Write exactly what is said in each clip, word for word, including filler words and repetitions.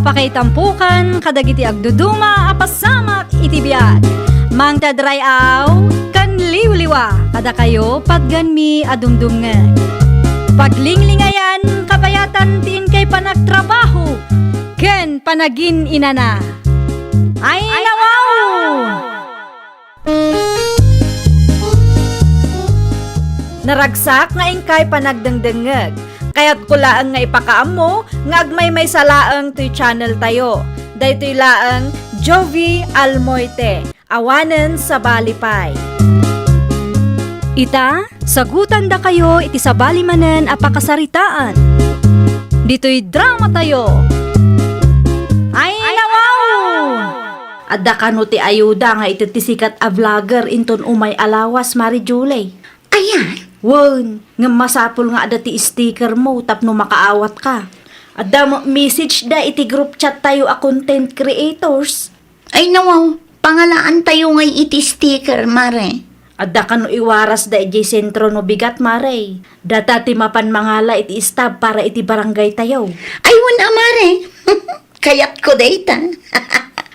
Pakaitampokan kadagiti agduduma a pasamak iti biag. Mangted ray-aw ken liwliwa kadakayo patgenmi a dumdumngeg. Paglinglingayan, kabayatan ti inkay panagtrabaho ken panagin-inana. Ay, nawaw! Naragsak nga inkay panagdengdengngeg. Kayatko laeng nga ipakaammo nga agmaymaysa laeng toy channel tayo. Daytoy laeng Jovie Almoite, awanen sabali pay. Ita, sagutandakayo iti sabali manen a pakasaritaan. Ditoy drama tayo. Ay, nawaw! Adda kano ti ayuda nga iti ti sikat a vlogger inton umay a lawas, Mare Julie? Aya? Wen, ngem masapul nga adda ti sticker mo tapno makaawatka. Adda mo message da iti group chat tayo a content creators. Ay nawaw, pangalaan tayo ngay iti sticker, Mare. Adda kano iwaras da idiay sentro no bigat, Mare. Data ti mapan mangala iti staff para iti barangay tayo. Ay, wen a, Mare. Kayatko dayta.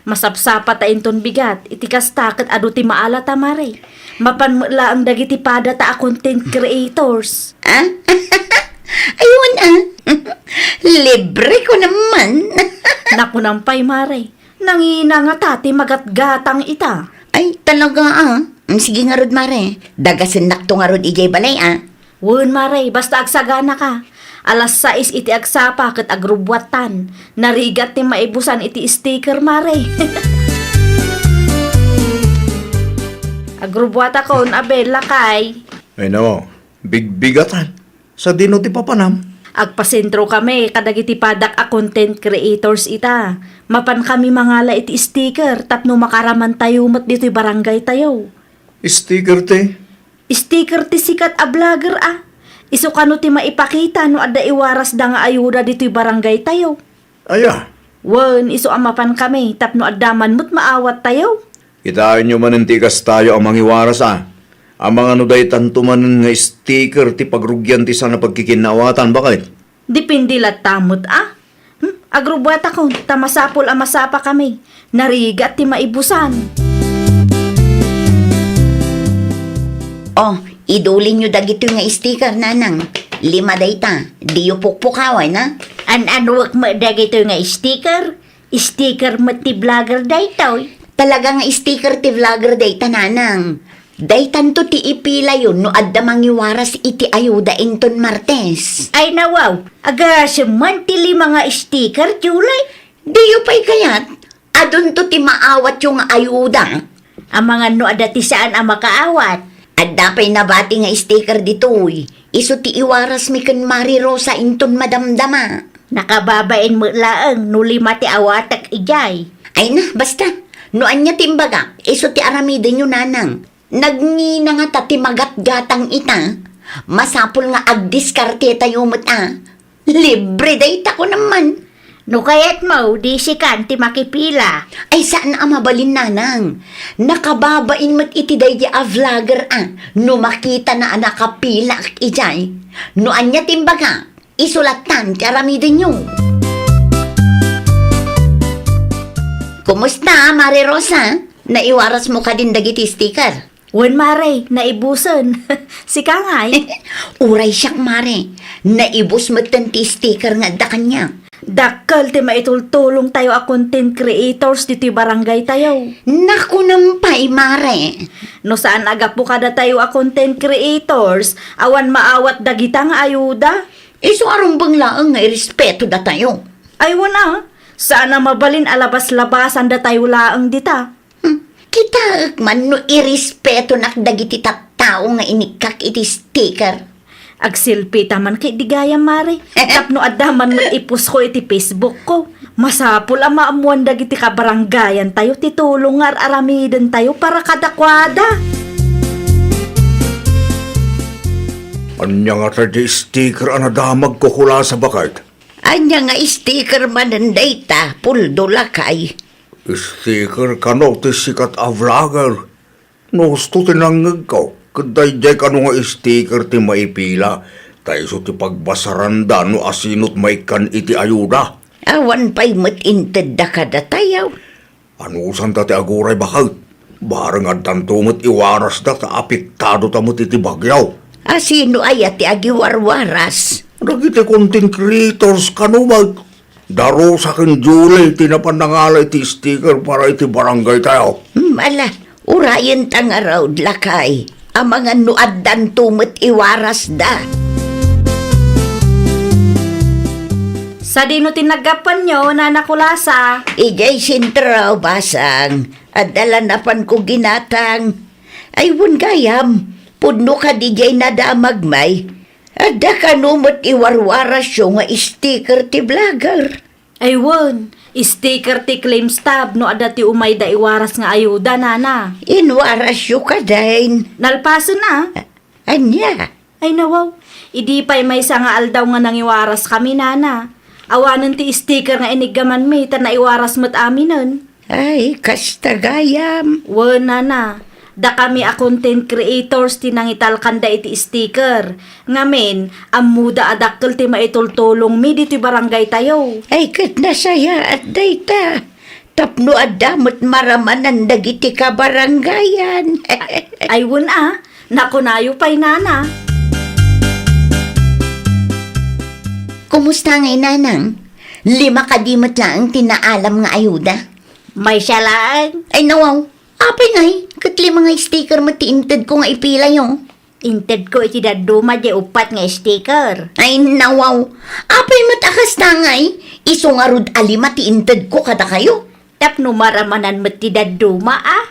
Masapsapa ta inton bigat, iti kasta ket adu ti maalata, Mare. Mapan met laeng dagiti padata a content creators. Ah? Ay, wen a. Libre ko naman. Nakunam pay, Mare. Nangina ngata ti magatgatang ita. Ay, talaga, ah. Mm, sige ngarud, Mare. Dagasennakto ngarud idiay balay, ah. Wen, Mare, basta agsaganaka. Alas sais iti agsapa ket agrubbuattan. Narigat ti maibusan iti sticker, Mare. Agrubbuatakon, Abel, lakay. Ay, no. Bigbigatan. Sadino ti papanam? Agpasentrokami kadagiti padak a content creators ita. Mapankami mangala iti sticker tapno makaramantayo met ditoy barangaytayo. Sticker ti? Sticker ti sikat a vlogger a. Isu kano ti maipakita no adda iwarasda nga ayuda ditoy barangaytayo. Aya? Wen, isu a mapankami tapno adda man met maawattayo. Kitaenyo manen ti ikastayo a mangiwaras a. Amangan no daytanto manen nga sticker ti pagrugian ti saan a pagkikinnaawatan, baket? Depende latta met a. Hmm? Agrubbuatakon, ta masapul a masapakami. Narigat ti maibusan. Oh, idulinyo dagitoy nga sticker, Nanang. Lima dayta. Diyo pukpukawan, a? An-anuek met dagitoy nga sticker? Sticker met ti vlogger daytoy. Talaga nga sticker ti vlogger dayta, Nanang. Daytanto ti ipilayo no adda mangiwaras iti ayuda inton Martes. Ay, nawaw, agasem man ti lima nga sticker, Julie. Diyo pay kayat? Adunto ti maawatyo nga ayuda. Amangan no adda ti saan a makaawat. Adda pay nabati nga sticker ditoy. Isu ti iwarasmi ken Mari Rosa inton madamdama. Nakababain met laeng no lima ti awatek idiay. Ay na, basta. No ania ti imbagak, isu ti aramidenyo, Nanang. Nagngina ngata ti magatgatang ita. Masapul nga agdiskartetayo met a. Libre dayta, kunam man. No kayatmo, di sikan ti makipila. Ay, saan a mabalin, Nanang. Nakababain met iti daydi a vlogger a no makitana a nakapilaak idiay. No ania ti imbaga, isu lattan ti aramidenyo. Kumusta, Mare Rosa? Naiwarasmo kadin dagiti sticker? Wen, Mare, naibusen. Sika ngay? Uray siak, Mare. Naibus metten ti sticker nga adda kaniak. Dakkel ti maitultulongtayo a content creators ditoy barangaytayo. Nakunam pay, Mare. No saan a gapu kadatayo a content creators, awan maawat dagita nga ayuda. Isu a rumbeng laeng nga irespeto datayo. Ay, wen a, saan a mabalin a labas-labasan datayo laeng dita. Hmm, kitaek man no irespetonak dagiti tattao nga inikkak iti sticker. Agselfie ta man ket di gayam, Mare. Tapno adda man met ipost ko iti Facebook ko. Masapul a maammuan dagiti kabarangayantayo ti tulong nga ar-aramidentayo para kadakuada. Ania ngata ti sticker a nadamagko, kulasa, baket? Ania nga sticker manen dayta, Puldo, lakay? Sticker kano ti sikat a vlogger. No husto ti nangngegko, ket daydiay kano nga sticker ti maipila, ta isu ti pagbasaranda no asino ti maikkan iti ayuda. Awan pay met intedda kadatayo. Anusanta ti aguray baket? Bareng addanto met iwarasda ta apektadota met iti bagyo. A, sino aya ti agiwarwaras? Dagiti content creators kano met. Da Rosa ken Julie ti napan nangala iti sticker para iti barangay tayo. Hmm, ala, urayenta ngarud, lakay. Amangan no addanto met iwarasda. Sadino ti naggapuanyo, Nana Kulasa? Idiay sentro, basang. Adda la napanko ginatang. Ay, wen gayam, pudno kadi diay nadamag, may. Adda kano met iwarwarasyo nga sticker ti vlogger? Ay wen, sticker ti claim stub no adda ti umayda iwaras nga ayuda, nana. Inwarasyo kadi? Nalpasen a. Ania? Ay nawaw, idi pay maysa nga aldaw nga nangiwaraskami, nana. Awanen ti sticker nga iniggamanmi ta naiwaras met aminen. Ay, kasta gayam. Wen, nana. Dakami a content creators ti nangitalkanda iti sticker. Ngamin, ammoda a dakkel ti maitultulongmi ditoy barangay tayo. Ay, ket nasayaat dayta. Tapno adda met maramanan dagiti kabarangayan. Ay, wen a, nakunayo pay, nana. Kumusta ngay, nanang? Lima kadi met laeng ti naalam nga ayuda? Maysa laeng. Ay, nawaw. Apay ngay, ket lima nga sticker met ti intedko nga ipilayo. Intedko iti dadduma diay uppat nga sticker. Ay, nawaw. Apay met a kasta ngay, isu ngarud a lima ti intedko kadakayo. Tapno maramanan met ti dadduma a.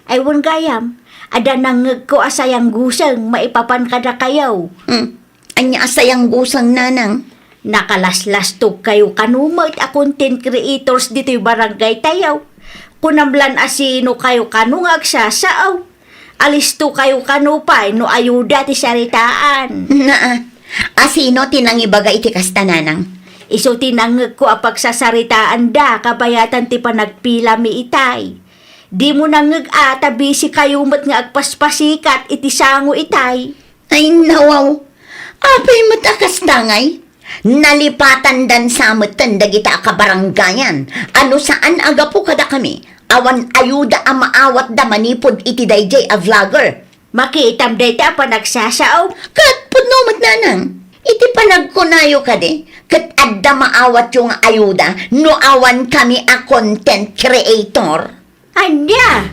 Ay, wen gayam, adda nangngegko a sayangguseng maipapan kadakayo. Hmm. Ania a sayangguseng, nanang? Nakalaslastogkayo kano met a content creators ditoy barangay tayo. Kunam lan a sinokayo kano nga agsasao. Alistokayo kano pay no ayuda ti saritaan. Naa, a sino ti nangibaga iti kasta, nanang? Isu ti nangngegko a pagsasaritaanda kabayatan ti panagpilami itay. Dimo nangngeg a ta busy kayo met nga agpaspasikat iti sango itay. Ay, nawaw. Apay met a kasta ngay? Nalipatandan sa metten dagita a kabarangayan a no saan a gapu kadakami, awan ayuda a maawatda manipud iti daydiay a vlogger. Makitam dayta a panagsasao. Ket pudno met, nanang, iti panagkunayo kadi, ket adda maawatyo nga ayuda no awan kami a content creator. Ania?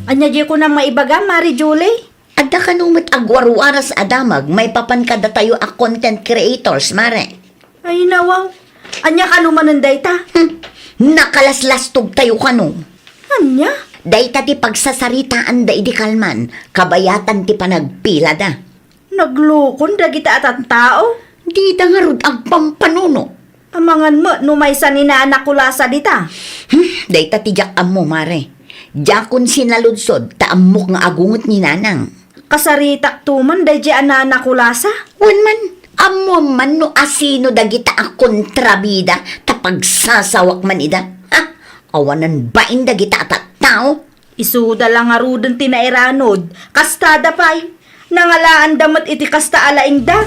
Ania diay kunam maibaga, Mari Julie? Adda kano met agwarwaras a damag maipapan kadatayo a content creators, Mare? Ay, nawaw. Ania kano manen dayta? Hmm. Nakalaslastogtayo kano. Ania? Dayta ti pagsasaritaanda idi kalman, kabayatan ti panagpilada. Naglukon dagita a tattao? Dida ngarud agpampanuno. Amangan met no maysa ni Nana Kulasa dita. Hmm, dayta ti diak ammo, Mare. Diakon sinaludsod ta ammok nga agunget ni Nanang. Kasaritakto man daydiay a Nana Kulasa? Wen man, ammoam man no asino dagita a kontrabida ta pagsasawak man ida. Ha? Awanen bain dagita a tattao. Isuda la ngaruden ti nairanod, kastada pay. Nangalaanda met iti kasta a laingda.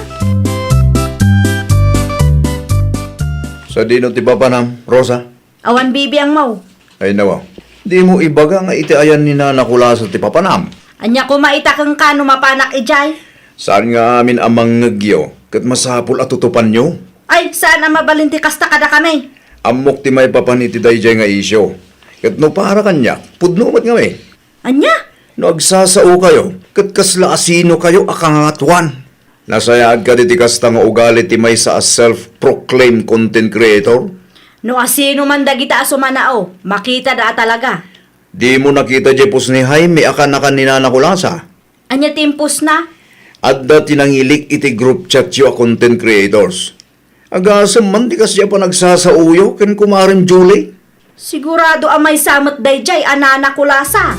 Sadino ti papanam, Rosa? Awan bibiangmo. Ay, nawa. Dimo ibaga nga iti ayan ni Nana Kulasa ti papanam? Ania koma ita kenka no mapanak idiay? Saan nga amin a mangngegyo, ket masapul a tutupanyo? Ay, saan a mabalin ti kasta kadakami. Ammok ti maipapan iti daydiay nga isyu. Ket no para kaniak, pudno met ngamin. Ania? No agsasaokayo, ket kasla asinokayo a kangangatuan? Nasayaat kadi ti kasta nga ugali ti maysa a self-proclaimed content creator? No asino man dagita a sumanao, makitada a talaga. Dimo nakita diay post ni Jaime a kanakan ni Nana Kulasa? Ania ti impostna? Adda ti nangilik iti group chatyo a content creators. Agasem man ti kasdiay a panagsasaoyo ken Kumarem Julie? Sigurado a maysa met daydiay a Nana Kulasa.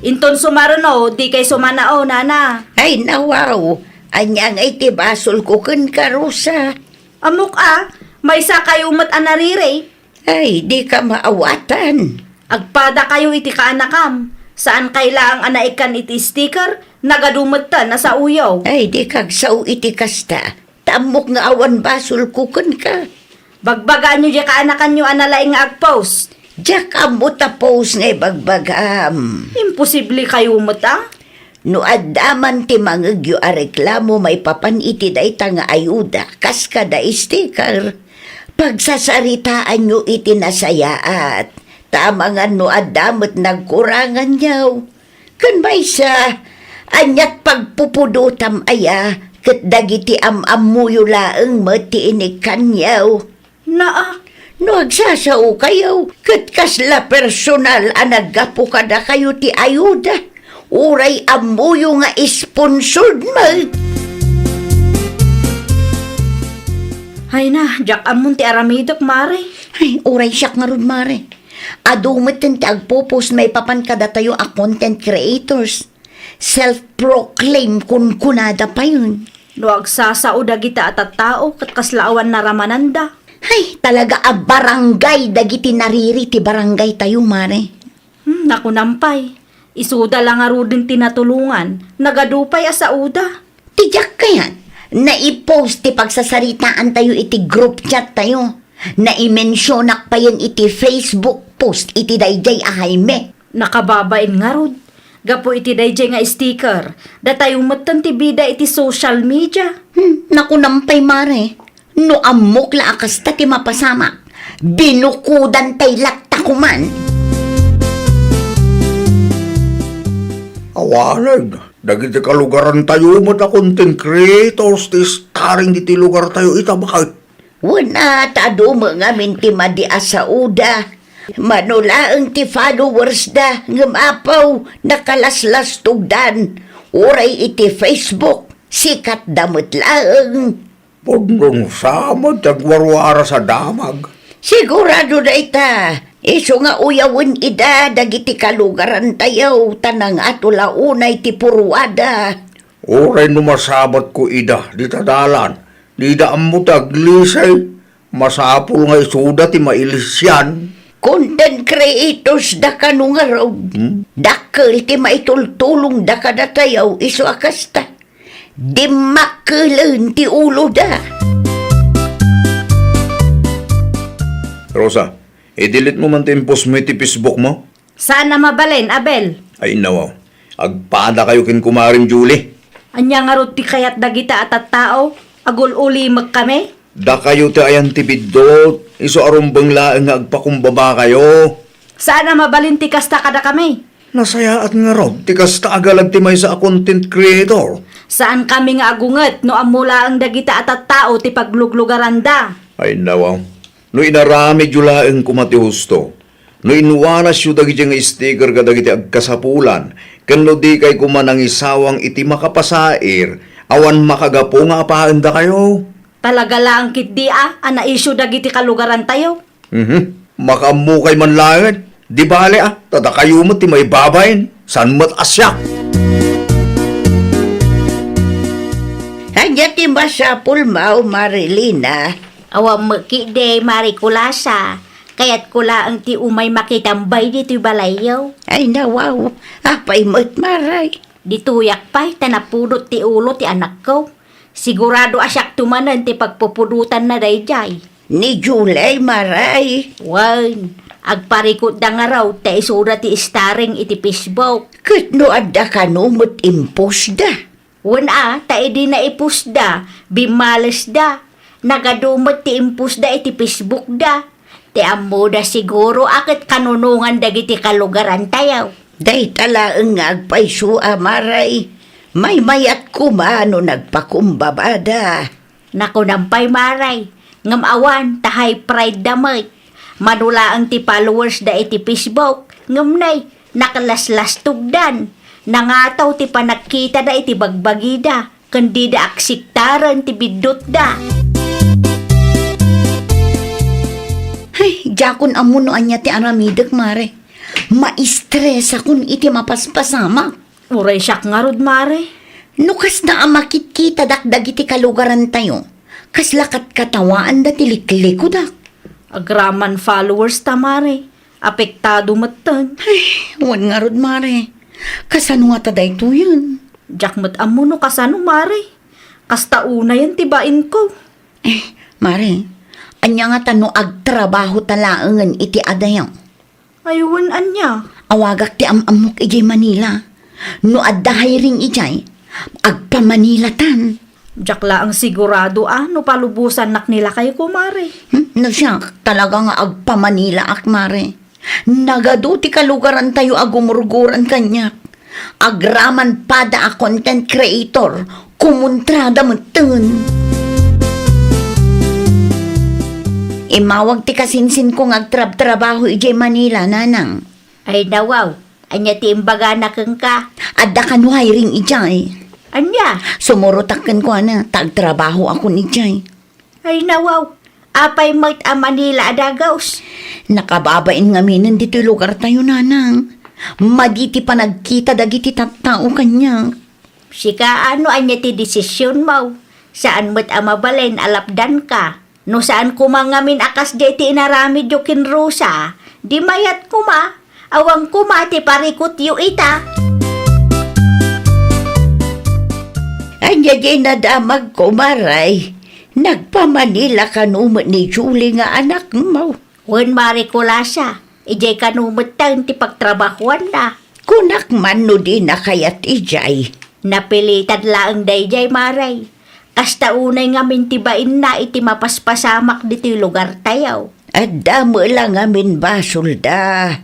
Inton sumaruno, dikay sumanao, Nana. Ay, nawaw. Ania ngay ti basolko kenka, Rosa? Ammok a, maysakayo met a nariri. Ay, dika maawatan. Agpadakayo iti kaanakam. Saan kay laeng a naikkan iti sticker, nagadu metten a saoyo. Ay, dika agsao iti kasta. Ta ammok nga awan basolko kenka. Bagbagaanyo diay kaanakanyo a nalaing nga agpost. Diak ammo ta post nga ibagbagam. Imposible kayo met a. No adda man ti mangegyo a reklamo maipapan iti dayta nga ayuda, kas kada sticker, pagsasaritaanyo iti nasayaat. Ta amangan no adda met nagkuranganyo. Ken maysa, aniat pagpupudotam aya, ket dagiti am-ammoyo laeng met ti inikkanyo. Naa, no agsasaokayo, ket kasla personal a naggapu kadakayo ti ayuda, uray ammoyo nga sponsored met. Ay na, diak ammon ti aramidek, Mare. Ay, uray siak ngarud, Mare. Adu metten ti agpopost maipapan kadatayo a content creators. Self-proclaim kunkunada payen. No agsasao dagita a tattao ket kasla awan naramananda. Hay, talaga a barangay dagiti nariri ti barangaytayo, Mare. Hmm, nakunam pay. Isuda la ngaruden ti natulongan, nagadu pay a saoda. Ti diak kayat, naipost ti pagsasaritaantayo iti group chat tayo. Naimensionak payen iti Facebook post iti daydiay a Jaime. Nakababain ngarud, gapu iti daydiay nga sticker, datayo metten ti bida iti social media. Hmm, nakunam pay, Mare. No ammok la a kasta ti mapasamak, binukodantay latta koman. Awanen, dagiti kalugarantayo met a content creators ti starring diti lugartayo ita, baket. Wen a, ta adu met ngamin ti madi a saoda. Mano laeng ti followers da, ngem apaw, nakalaslastogdan. Uray iti Facebook, sikatda met laeng. Pudno sa met ti agwarwaras a damag. Sigurado dayta, isu nga uyawen ida dagiti kalugarantayo, ta nangato la unay ti purwada. Uray no masabatko ida dita dalan, dida ammo ti aglisay, masapul nga isuda ti mailisian. Content creators da kano ngarud. Hmm? Dakkel ti maitultulongda kadatayo isu a kasta. Dimmakkelen ti uloda. Rosa, i-delete mo man ti impostmo iti Facebook mo. Saan a mabalin, Abel? Ay, nawaw. Agpadakayo ken kumarem Julie. Ania ngarud ti kayat dagita a tattao? Agul-ulimek kami? Dakayo ti ayan ti biddut, isu a rumbeng laeng nga agpakumbabakayo. Saan a mabalin ti kasta kadakami? Nasayaat ngarud ti kasta a galag ti maysa a content creator. Saan kami nga agunget no ammo laeng dagita a tattao ti pagluglugaranda. Ay, nawaw. No inaramidyo laeng koma ti husto, no inwanasyo dagiti nga sticker kadagiti agkasapulan, ken no dikay koma nangisawang iti makapasair, awan makagapu nga apaendakayo. Talaga laeng ketdi a, a naisyu dagiti kalugarantayo. Mhm. Makaammokay man laeng. Di bale a, ta dakayo met ti maibabain, saan met a siak. Ania ti masapulmo, Marilina? Awan met ketdi, Mari Kulasa. Kayatko laeng ti umay makitam bay ditoy balayyo. Ay, nawaw. Apay met, Maray? Ditoyak pay, ta napudot ti ulo ti anakko. Sigurado a siakto manen ti pagpupudotanna daydiay. Ni Julie, Maray? Wen, agparikutda ngarud ta isuda ti starring iti Facebook. Ket no adda kano met impostda? Wen a, ta idi naipostda, bimmalesda. Nagadu met ti impostda iti Facebook da. Ti ammoda siguro a ket kanunongan dagiti kalugarantayo. Dayta laeng nga agpayso a, Maray. Maymayat koma no nagpakumbabada. Nakunam pay, Maray, ngem awan ta high pride da met. Mano laeng ti followers da iti Facebook, ngem nay, nakalaslastogdan. Nangataw ti panagkitada iti bagbagida, ken dida aksektaren ti biddutda. Ay, diakon ammo no ania ti aramidek, Mare. Maistresakon iti mapaspasamak. Uray siak ngarud, Mare. No kasta a makitkitadak dagiti kalugarantayo, kasla katkatawaanda ti liklikudak. Agraman followers ta, Mare. Apektado metten. Ay, wen ngarud, Mare. Kasano ngata daytoyen? Diak met ammo no kasano, Mare. Kasta unayen ti bainko. Eh, Mare, ania ngata no agtrabahota laengen iti adayo? Ay, wen ania? Awagak ti am-ammok idiay Manila. No adda hiring idiay, agpamanilatan. Diak laeng sigurado a no palubosannak ni lakayko, Mare. Hmm? No siak, talaga nga agpamanilaak, Mare. Nagadu ti kalugarantayo a gumurguran kaniak. Agraman pada a content creator, kumontrada metten. Immawag ti kasinsinko nga agtrabtrabaho idiay Manila, Nanang. Ay, nawaw, ania ti imbagana kenka? Adda kano hiring idiay. Ania? Sumurotak kenkuana, ta agtrabahoakon idiay. Ay, nawaw, apay met a Manila a dagus? Nakababain ngaminen ditoy lugartayo, Nanang. Madi ti panagkita dagiti tattao kaniak. Sika, no ania ti desisionmo? Saan met a mabalin a lapdanka. No saan koma ngamin a kasdiay ti inaramidyo ken Rosa, di mayat koma, awan koma ti parikutyo ita. Ania diay nadamagko, Mare? Nagpamanila kano met ni Julie nga anakmo? Wen, Mare Kulasa, idiay kano metten ti pagtrabahoanna. Kunak man no dina kayat idiay. Napilitan laeng daydiay, Mare. Kasta unay ngamin ti bainna iti mapaspasamak ditoy lugartayo. Adda met la ngamin basolda.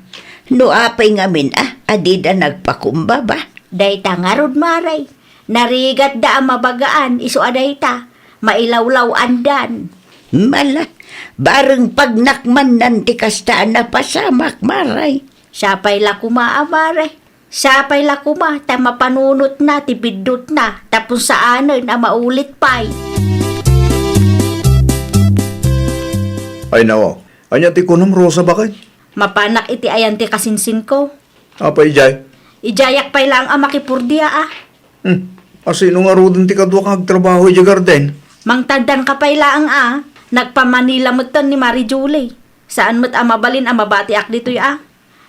No apay ngamin a, a dida nagpakumbaba? Dayta ngarud, Mare. Narigatda a mabagaan isu a dayta. Mailawlaw-andan. Mala, bareng pagnakmannan ti kasta a napasamak, Mare. Sapay la koma a, Mare. Sapay la koma ta mapanunotna ti biddutna tapno saanen a maulit pay. Ay, nawaw. Ania ti kunam, Rosa, baket? Mapanak iti ayan ti kasinsinko. Apay idiay? Idiayak pay laeng a makipurdia a. Hmm. Asino ngaruden ti kaduak nga agtrabaho idiay garden? Mangtaddanka pay laeng a. Nagpamanila metten ni Mare Julie. Saan met a mabalin a mabatiak ditoy a.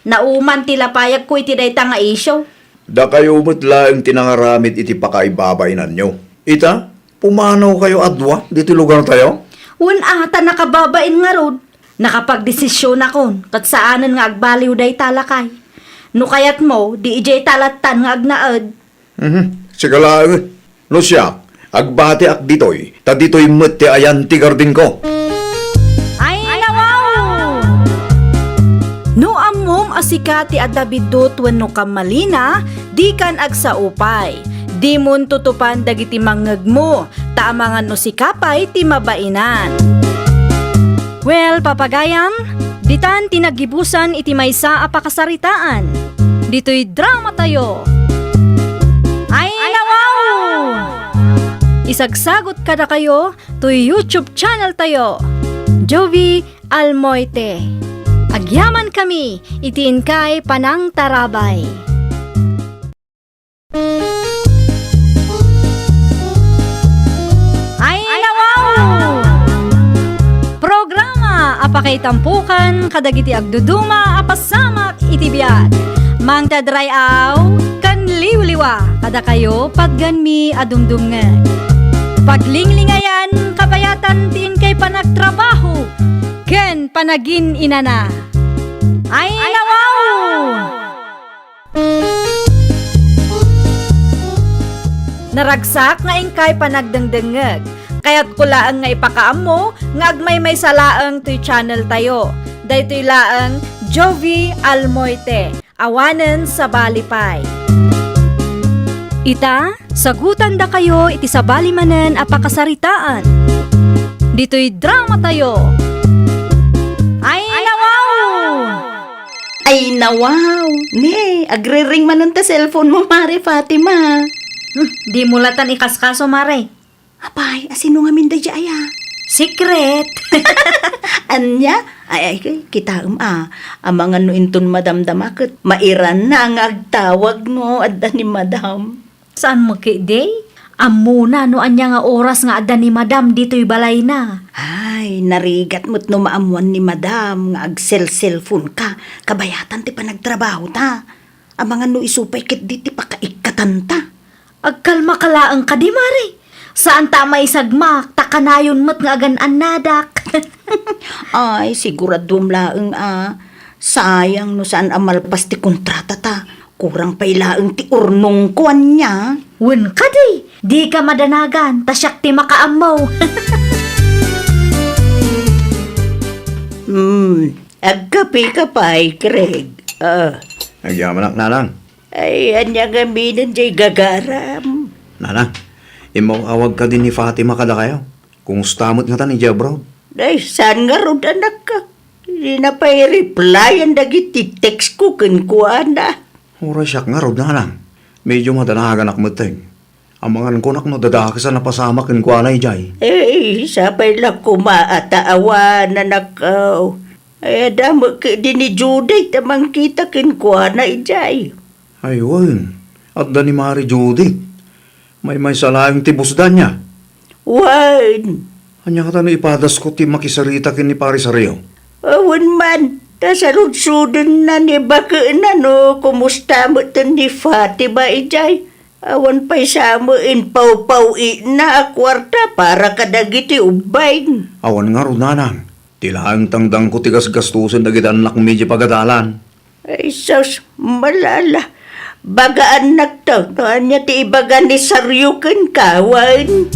Nauman ti lapayagko iti dayta nga isyu. Dakayo met laeng ti nangaramid iti pakaibabainanyo. Ita, pumanawkayo a dua ditoy lugartayo? Wen a, ta nakababain ngarud. Nakapagdesisionakon ket saanen nga agbaliw dayta lakay. No kayatmo, di idiay ta lattan nga agnaed. Mhm. Sika laeng. No siak, agbatiak ditoy, ta ditoy met ti ayan ti gardenko. Ay, nawaw! No ammom a sika ti adda biddut wenno kammalina, dikan agsao pay. Dimon tutupan dagiti mangngegmo, ta amangan no sika pay ti mabainan. Well, papagayam, ditan ti naggibusan iti maysa a pakasaritaan. Ditoy dramatayo. Ay, nawaw! Isagsagot kadakayo toy YouTube channel tayo, Jovie Almoite. Agyaman kami iti inkay panangtarabay. Ay, nawaw! Programa a pakaitampokan kadagiti agduduma a pasamak iti biag. Mangted ray-aw ken liwliwa kadakayo patgenmi a dumdumngeg. Paglinglingayan kabayatan ti inkay panagtrabaho ken panagin-inana. Ay, nawaw! Naragsak nga inkay panagdengdengngeg. Kayatko laeng nga ipakaammo nga agmaymaysa laeng toy channel tayo. Daytoy laeng Jovie Almoite. Awanen sabali pay. Ita, sagutandakayo iti sabali manen a pakasaritaan. Ditoy dramatayo. Ay, nawaw! Ay, nawaw! Ne, agriring manen ta cellphone mo, Mare Fatima. Hmm, dimo latan ikaskaso, Mare. Apay, asino ngamin daydiay aya? Secret! Ania? Ay, ay, kitaem a. Amangan no inton madamdama ket mairanna nga agtawag no adda ni Madam. Saan mo ketdi? Ammona no ania nga oras nga adda ni Madam ditoy balayna. Ay, narigat met no maammuan ni Madam nga agselselfonka. Kabayatan ti panagtrabahota. Amangan no isu pay ketdi ti pakaikkatanta. Agkalmaka laeng kadi, Mare. Saanta a maisagmak, ta kanayon met nga agan-annadak. Ay, siguraduem laeng a. Sayang no saan a malpas ti kontratata. Kurang pay laeng ti urnongko, ania? Wen kadi, dika madanagan, ta siak ti makaammo. Hmm, agkapeka pay, Craig. Ah. Agyamanak, Nanang. Ay, ania ngamin jay gagaram? Nanang, immaw-awag kadi ni Fatima kadakayo? Kumusta met ngata idiay abroad? Ay, saan ngarud, anak? Dina pay replyan dagiti text ko kenkuana. Uray siak ngarud, Nanang. Medyo madanaganak metten. Amangan kunak no dadakesan a pasamak kenkuana idiay. Eh, sapay la koma a ta awan, anak, aw. Ay, adda met ketdi ni Judith a mangkita kenkuana idiay. Ay, wen. Adda ni Mari Judith. Maymaysa laeng ti busda, ania? Wen. Ania ngata no ipadasko ti makisarita ken ni Pari Sario? Awan man. Ta saludsodna ni baketna no kumusta metten ni Fatima idiay. Awan pay sa met impawpaw-itna a kuarta para kadagiti ubbing. Awan ngarud, Nanang. Ti laeng tangtangko ti gasgastosen dagiti annakmi idiay pagadalan. Ay, sus, malala. Bagaannakto no ania ti ibaga ni Sario kenka, wen.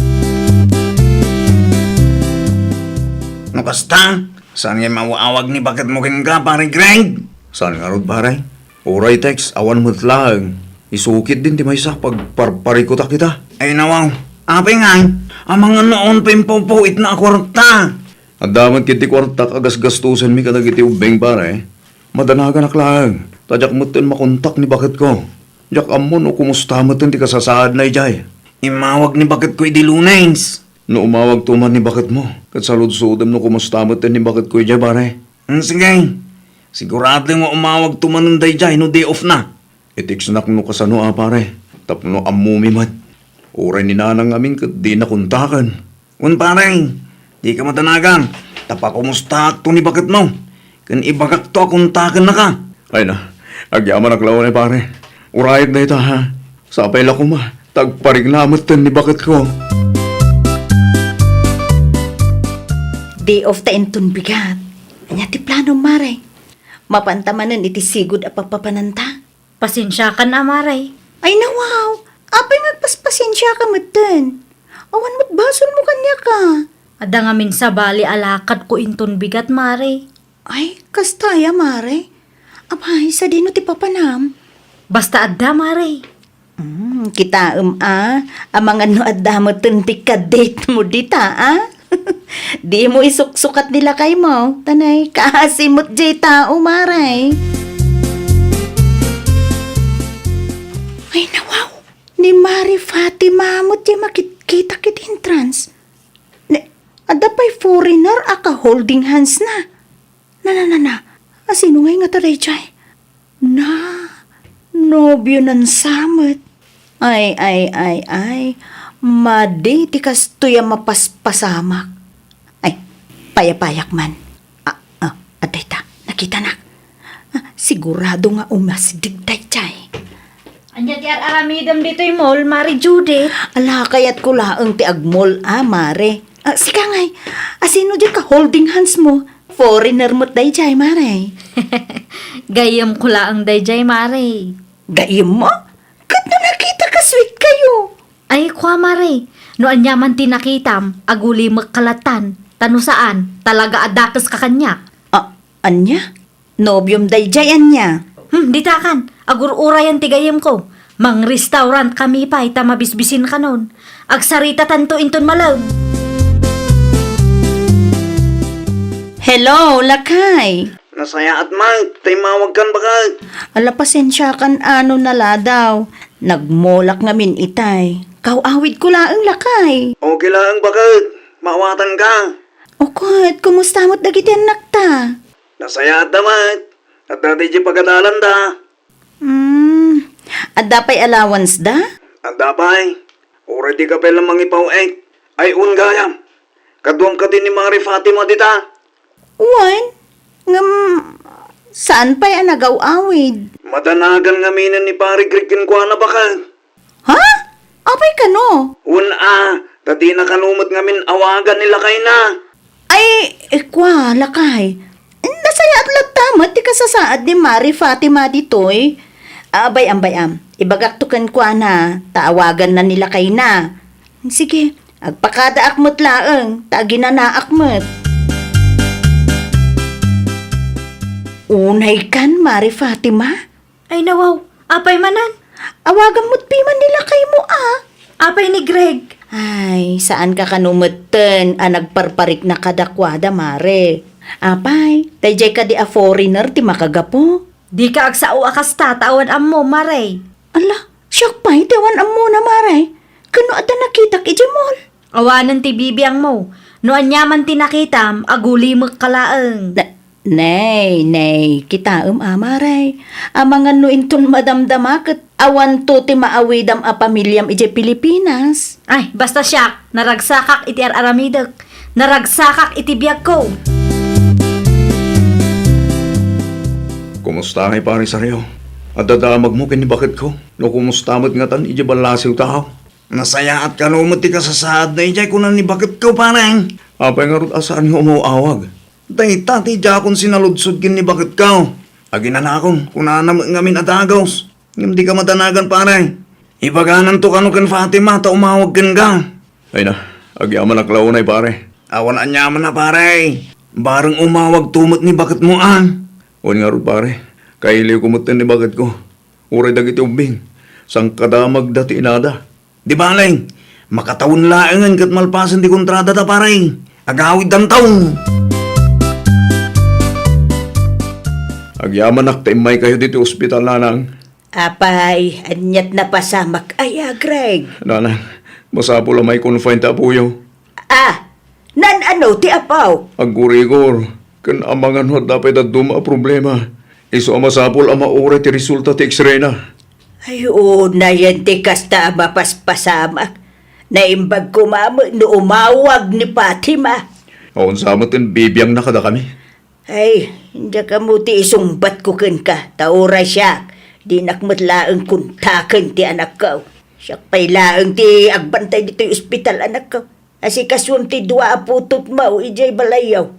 No kasta, saan nga immaw-awag ni baketmo kenka, Pare Greg? Saan ngarud, pare? Uray text, awan met laeng. Isu ketdin ti maysa, pagparparikutak ita. Ay, nawaw. Apay ngay, amangan no awan pay impawpaw-itna a kuarta. Adda met ketdi kuartak a gasgastosenmi kadagiti ubbing, pare. Madanaganak laeng, ta diak metten makontak ni baketko. Diak ammo no kumusta metten ti kasasaadna idiay. Immawag ni baketko idi Lunes. No umawagto man ni baketmo, ket saludsodem no kumusta metten ni baketko idiay, pare. Hmm, sige. Sigurado nga umawagto manen daydiay no day off na. I-textnak no kasano a, pare, tapno ammomi met. Uray ni Nanang ngamin ket dina kontaken. Wen, pare, dika madanagan, ta pakumustaakto ni baketmo, ken ibagakto a kontakennaka. Ay na, agyamanak laeng, pare. Urayek dayta, ha? Sapay la koma, ta agparikna metten ni baketko. Day off ta inton bigat. Ania ti plano, Mare? Mapanta manen iti sigud a papapananta? Pasensiakan a, Mare. Ay, nawaw! Apay nga agpaspasensiaka metten? Awan met basolmo kaniaka. Adda ngamin sabali a lakadko inton bigat, Mare. Ay, kasta aya, Mare? Apay, sadino ti papanam? Basta adda, Mare. Mm, kitaem a, amangan no adda metten ti ka-date mo dita, a? Dimo isuksukat ni lakaymo, ta nay, kaasi met jay tao, Mare. Ay, nawaw! Ni Mari Fatima met jay makitkitak iti entrance. Ne, adda pay foreigner a ka-holding hands na. Na, na, na, na. Asino ngay ngata daydiay? Na, nobionan sa met. Ay, ay, ay, ay. Madi ti kastoy a mapaspasamak. Ay, payapayak man. Ah, ah, adda ita, nakitanak. Ah, sigurado nga umasdeg daydiay. Ania ti ar-aramidem ditoy mall, Mare Judith? Ala, kayatko laeng ti agmall, a, Mare. Ah, sika ngay, asino diay ka-holding hands mo? Foreigner met daydiay, Mare. Gayyemko laeng daydiay, Mare. Gayyemmo? Ket no nakitaka, sweet kayo. Ay, kua, Mare, no ania man ti nakitam, agulimekka lattan. Ta no saan, talaga a dakeska kaniak. Ah, ania? Nobiom daydiay, ania? Hmm, ditakan, agur-urayan ti gayyemko. Mang-restaurant kami pay ta mabisbisinkanon. Agsaritatanto inton malem. Hello, lakay. Nasayaat, Mike. Ta immawagkan, baket. Ala, pasensiakan a no naladaw. Nagmolak ngamin itay. Kaw-awidko laeng, lakay. Okay laeng, baket. Maawatanka. O ket, kumusta met dagiti annakta? Nasayaat da met. Adda daydiay pagadalanda. Hmm, adda pay allowance da? Adda pay. Uray dika pay la mangipaw-ek. Ay, un gayam. Kaduam kadi ni Mari Fatima dita? Wen, ngem saan pay a nagaw-awid. Madanagan ngaminen ni Pari Greg kenkuana, baket. Ha? Apay kano? Wen a, ta dina kano met ngamin awagan ni lakayna. Ay, kua, lakay. Nasayaat latta met ti kasasaad ni Mari Fatima ditoy. Abay-am, bay-am. Ibagakto kenkuana, ta awaganna ni lakayna. Sige, agpakadaak met laeng, ta aginanaak met. Unay kan, Mari Fatima? Ay, nawaw. Apay manen? Awagan met piman ni lakaymo, a. Apay ni Greg? Ay, saan ka kano metten a nagparparikna kadakuada, Mare? Apay, daydiay kadi a foreigner ti makagapu? Dika agsao a kasta ta awan ammo, Mare. Ala, siak pay ti awan ammona, Mare. Ken no adda nakitak idiay mall? Awanen ti bibiangmo. No aniaman ti nakitam, agulimekka laeng. Na-, nay, nay, kitaem a, Mare. Amangan no inton madamdama ket awanto ti maawidam a pamiliam idiay Pilipinas. Ay, basta siak, naragsakak iti ar-aramidek. Naragsakak iti biagko. Kumusta ngay, Pare Sario? Adda damagmo ken ni baketko? No kumusta met ngatan idiay ballasiw tao? Nasayaat kano met ti kasasaadna idiay kuna ni baketko, pare. Apay ngarud a saan nga umaw-awag? Dayta ti diakon sinaludsod ken ni baketko. Aginanakon, kunana met ngamin a dagus. Ngem dika madanagan, pare. Ibagananto kano ken Fatima ta umawag kenka. Ay na, agyamanak la unay, pare. Awan aniamanna, pare. Bareng umawagto met ni baketmo, a. Wen ngarud, pare. Kailiwko metten ni baketko. Uray dagiti ubbing, sangkadamagda ti inada. Di bale, makatawen laengen ket malpasen ti kontradata, pare. Agawiddanto. Agyamanak ta immaykayo ditoy ospital, nanang. Apay, aniat napasamak aya, Greg? Nanang, masapul a mai-confine ti apoyo. Ah, naan-ano ti apo? Aggurigor, ken amangan no adda pay dadduma a problema. Isu a masapul a mauray ti resulta ti X-ray na. Ay, unayen ti kasta a mapaspasamak. Naimbag koma met no umawag ni Fatima. Awan sa met ti bibiangna kadakami. Ay, diak ammo ti isungbatko kenka, ta uray siak, dinak met laeng kontaken ti anakko. Siak pay laeng ti agbantay ditoy ospital, anakko. Asikasuem ti dua a putotmo idiay balayyo.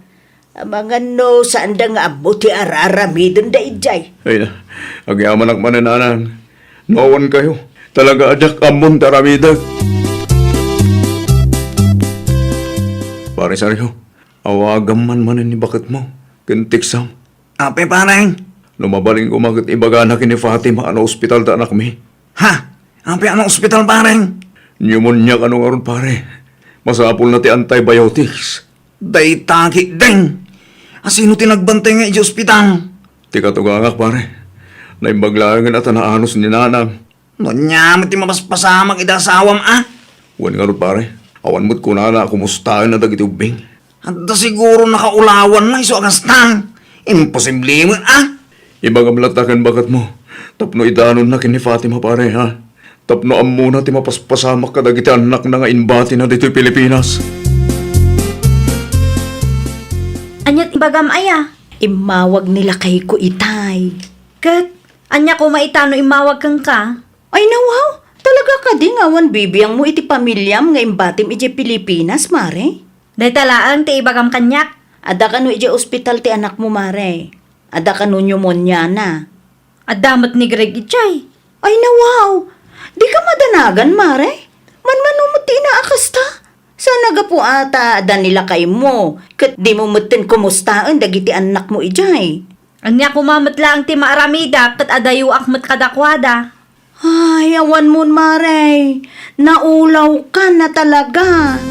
Amangan no saanda nga ammo ti ar-aramidenda idiay. Ay na, agyamanak manen, nanang. No awan kayo, talaga a diak ammon ti aramidek. Pare Sergio, awagam man manen ni baketmo, ken tekstam. Apay, pare? No mabalin koma ket ibagana ken ni Fatima a naospital ti anakmi. Ha? Apay a naospital, pare? Pneumonia kano ngarud, pare. Masapulna ti antibiotics. Dayta ketdin. A, sino ti nagbantay nga idiay ospital? Ti katugangak, pare. Naimbag laengen a ta naanus ni nanang. No ania met ti mapaspasamak iti asawam, a? Wen ngarud, pare, awan met kunana a kumustaenna dagiti ubbing. Adda siguro nakaulawanna isu a kasta. Imposible met, a? Ibagam latta ken baketmo tapno idanonna ken ni Fatima, pare, ha? Tapno ammona ti mapaspasamak kadagiti annakna nga imbatina ditoy Pilipinas. Aniat ibagam aya? Immawag ni lakayko itay. Ket ania koma ita no immawag kenka? Ay, nawaw! Talaga kadi nga awan bibiangmo iti pamiliam nga imbatim idiay Pilipinas, Mare? Dayta laeng ti ibagam kaniak. Adda kano idiay ospital ti anakmo, Mare? Adda kano pneumoniana? Adda met ni Greg idiay. Ay, nawaw! Dika madanagan, Mare? Manmano met ti ina a kasta? Saan a gapu a ta adda ni lakaymo, ket dimo metten kumustaen dagiti annakmo idiay? Ania koma met laeng ti maaramidak ket adayoak met kadakuada. Ay, awanmon, Mare. Naulawkan a talaga.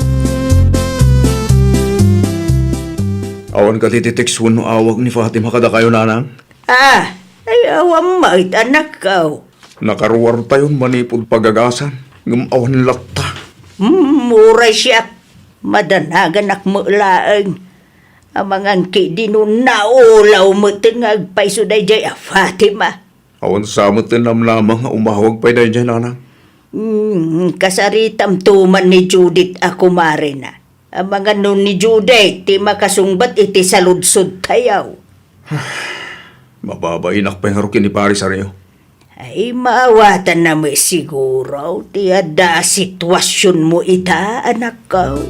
Awan kadi ti text wenno awag ni Fatima kadakayo, nanang? Ah, ay, awan met, anakko. Nakaruartayon manipud pagagasan, ngem awan latta. Hmm, uray siak. Madanaganak met laeng. Amangan ketdi no naulaw met nga agpayso daydiay a Fatima. Awan sa met ti namnama nga umawag pay daydiay, nanang. Hmm, kasaritam tuman ni Judith a kumarena. Amangan no ni Judith ti makasungbat iti saludsodtayo. Mababainak pay ngarud ken ni Pare Sario. Ay, maawatanna met siguro ti adda a sitwasionmo ita, anakko.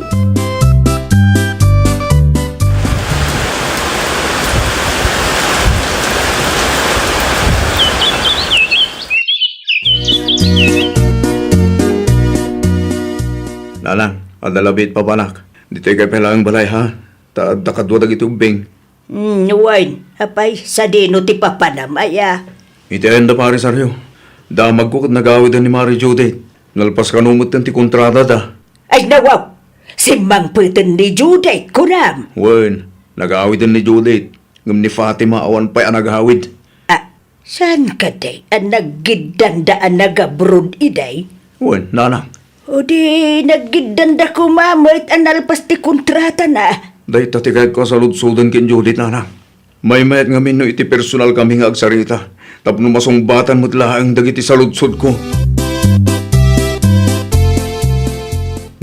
Nanang, adda labi ti papanak. Ditoy kay pay laeng balay, ha? Ta adda kadua dagiti ubbing. Hmm, wen, apay, sadino ti papanam aya? Iti ayan da, Pare Sario. Damagko ket nagawiden ni Mare Judith. Nalpas kano metten ti kontradada. Ay, nawaw! Simmangpeten ni Judith, kunam? Wen, nagawiden ni Judith. Ngem ni Fatima awan pay a nagawid. Ah, saan kadi a naggiddanda a nagabroad iday? Wen, nanang. O di, naggiddanda koma met a nalpas ti kontratana. Dayta ti kayatko a saludsoden ken Judith, nanang. Maymayat ngamin no iti personal kami nga agsarita tapno masungbatan met laeng dagiti saludsodko.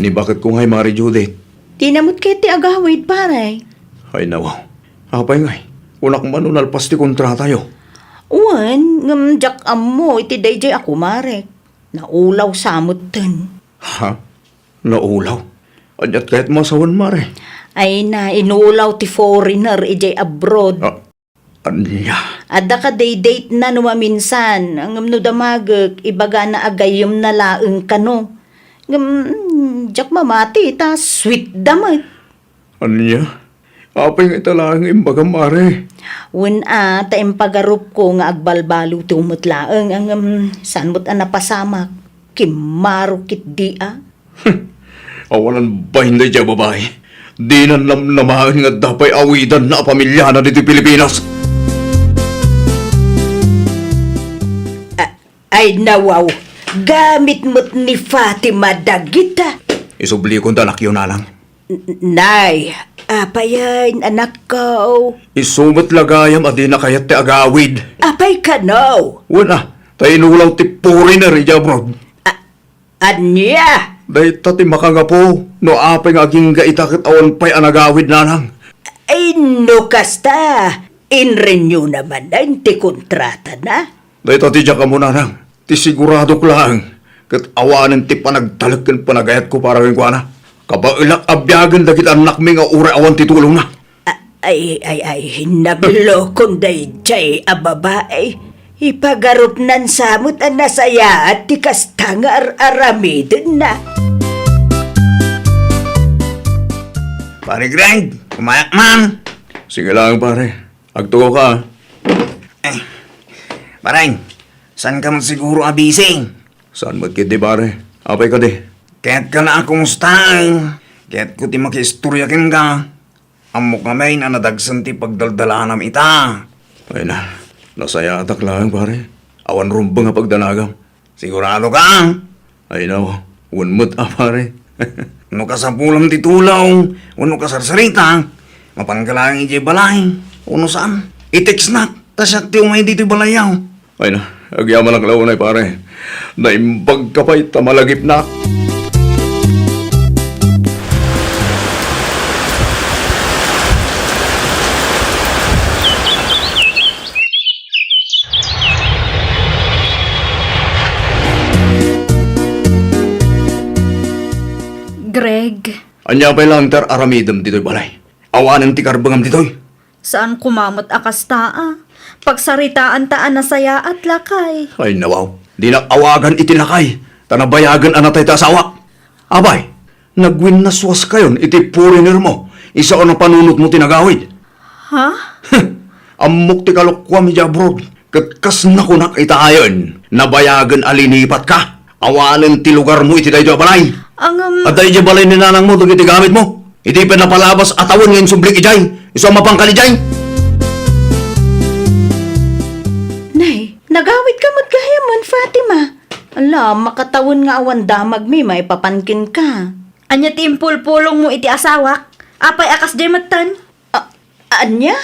Ni baketko ngay, Mare Judith. Dina met ket ti agawid, pare. Ay, nawaw. Apay ngay, kunak man no nalpas ti kontratayo. Wen, ngem diak ammo iti daydiay a kumarek. Naulaw sa metten. Ha? Naulaw? Aniat kayat masawan, Mare? Ay na, inulaw ti foreigner idiay abroad. Ah, ania? Adda kadi date na no maminsan, ngem no damagek, ibagana a gayyemna laeng kano. Ngem, mm, diak mamati, ta sweet da met. Ania? Apay nga ita laeng nga imbagam, Mare? Wen a, ta impagarupko nga agbalbaliwto met laeng, ngem saan met a napasamak. Kimmaro ketdi a. Awanan bain daydiay a babai. Dina namnamaen nga adda pay awidanna a pamiliana ditoy Pilipinas. A-, ay, nawaw, gamit met ni Fatima dagita. Isublikon ta, anakyo, nanang. N-, nay, apay, anakko? Isu met la gayam a dina kayat ti agawid. Apay kano? Wen a, ta inulaw ti foreigner idiay abroad. A-, Ania? Dayta ti makangapu no apay nga agingga ita ket awan pay a nagawid, nanang. Ay, no kasta, inrenew na manen ti kontratana? Dayta ti diak ammo, nanang. Ti siguradok laeng ket awanen ti panagtalek ken panagayatko para kenkuana. Kabaelak a biagen dagiti annakmi nga uray awan ti tulongna. A-, ay, ay, ay, nablokon daydiay a babai. Ipagarupnan sa met a nasayaat ti kasta nga ar-aramidenna. Pare Greg, kumayak man. Sige lang, pare. Agtugaw ka, ah. Eh, pare, saan ka man siguro a busy? Saan met ketdi, pare? Apay kadi? Kayat ka la a kumustaen. Kayat ko ti makiistorya kenka. Ammok ngamin a nadagsen ti pagdaldalanam ita. Ay na, nasayaatak laeng, pare. Awan rumbeng a pagdanagam. Sigurado ka? Ay na, wen met a, pare. No kasapulam ti tulaw, wenno kasarsarita, mapanka laeng idiay balay, wenno saan? I-text nak, ta siak ti umay ditoy balayyo. Ay na, agyamanak la unay, pare. Naimbag ka pay ta malagipnak. Greg. Ania pay laeng ti ar-aramidem ditoy balay? Awanen ti karbengam ditoy. Saan koma met a kasta, a. Pagsaritaanta a nasayaat, lakay. Ay, nawaw. Dinak awagan iti lakay, ta nabayagen a natay ti asawak. Apay, nagwinnaswaskayon iti foreignermo, isu a napanunotmo ti nagawid. Ha? Ammok ti kalokuam idiay abroad, ket kas nakunak itayen, nabayagen a linipatka. Awanen ti lugarmo iti daytoy a balay. Ngem, adda idiay balay ni nanangmo dagiti gamitmo. Idi pay napalabas a tawen nga insublik idiay, isu a mapangkal idiay. Nay, nagawidka met gayamen, Fatima. Ala, makatawen nga awan damagmi maipapan kenka. Ania ti impulpulongmo iti asawak? Apay a kasdiay metten? A-, ania?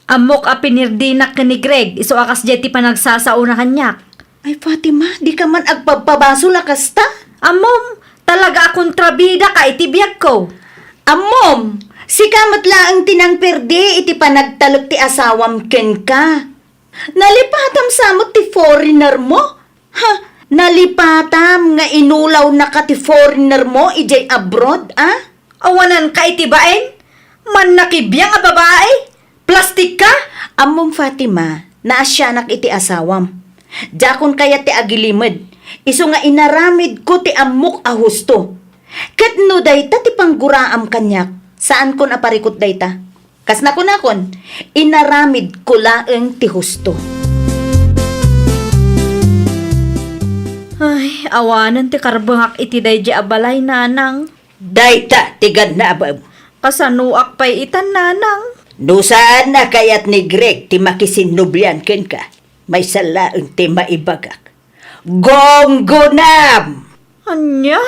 Ammok a pinirdinak ken ni Greg, isu a kasdiay ti panagsasaona kaniak. Ay, Fatima, dika man agpabpabasol a kasta? Ammom, talaga a kontrabidaka iti biagko. Ammom, sika met laeng ti nangperdi iti panagtalek ti asawam kenka. Nalipatam sa met ti foreigner mo? Ha, nalipatam nga inulawnaka ti foreigner mo idiay abroad, a? Awananka iti bain? Mannakibiang a babai? Plastikka? Ammom, Fatima, naasianak iti asawam. Diakon kayat ti agilimed, isu nga inaramidko ti ammok a husto. Ket no dayta ti pangguraam kaniak, saankon a parikut dayta. Kas nakunakon, inaramidko laeng ti husto. Ay, awanen ti karbengak iti daydi a balay, nanang. Dayta ti gannabem. Kasanoak pay itan, nanang? No saan a kayat ni Greg ti makisinnublian kenka, maysa laeng ti maibagak. Gunggonam! Ania?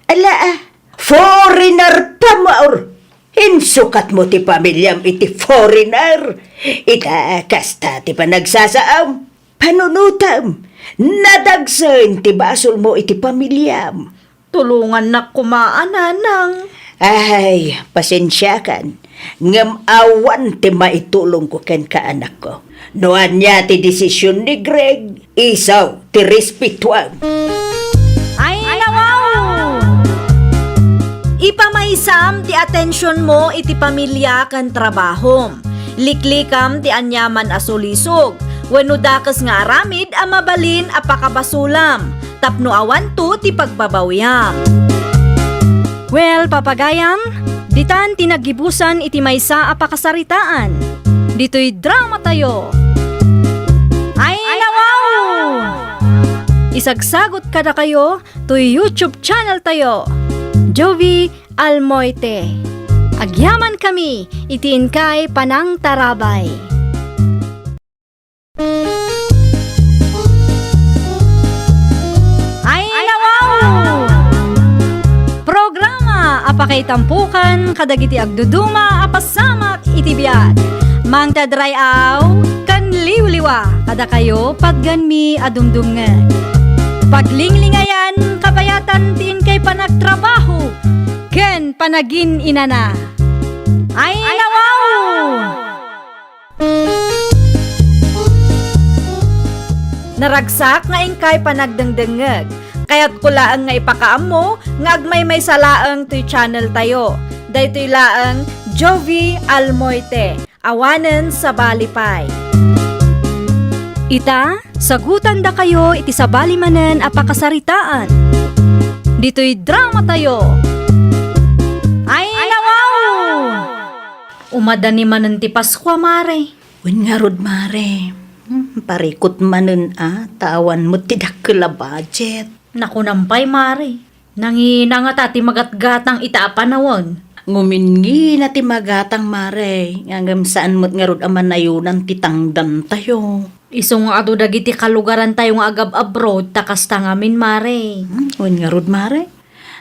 Ala, a, foreigner pa, Maur. Insukatmo ti pamiliam iti foreigner. Ita, kasta ti panagsasaam, panunotam. Nadagsen ti basolmo iti pamiliam. Tulongannak koma a, nanang. Ay, pasensiakan, ngem awan ti maitulongko kenka, anakko. No ania ti desisyon ni Greg, isu ti respetuam. Ay, nawaw! Ipamaysam ti atensionmo iti pamilya ken trabahom. Liklikam ti aniaman a sulisog wenno dakes nga aramid a mabalin a pakabasolam tapno awanto ti pagbabawiam. Well, papagayam, ditan ti naggibusan iti maysa a pakasaritaan. Ditoy dramatayo. Ay, nawaw! Isagsagot kadakayo toy YouTube channel tayo, Jovie Almoite. Agyamankami iti inkay panangtarabay. Ay, nawaw! Programa a pakaitampokan kadagiti agduduma a pasamak iti biag. Mangted ray-aw ken liwliwa kadakayo, patganmi a dumdumngeg. Paglinglingayan, kabayatan ti inkay panagtrabaho ken panagin-inana. Ay, nawaw! Naragsak nga inkay panagdengdengngeg. Kayatko laeng nga ipakaammo nga agmaymaysa laeng toy channel tayo. Daytoy laeng Jovie Almoite. Awanen sabali pay. Ita, sagutandakayo iti sabali manen a pakasaritaan. Ditoy dramatayo. Ay, nawaw! Umadani manen ti Paskua, mare. Wen ngarud, mare. Hmm, parikut manen a, ta awan met ti dakkel a budget. Nakunam pay, mare. Nangina ngata ti magatgatang ita a panawen. Ngumingina ti magatang, mare, ngem saan met ngarud a manayonan ti tangdantayo. Isu nga adu dagiti kalugarantayo nga agab-abroad ta kasta ngamin, mare. Hmm, wen ngarud, mare?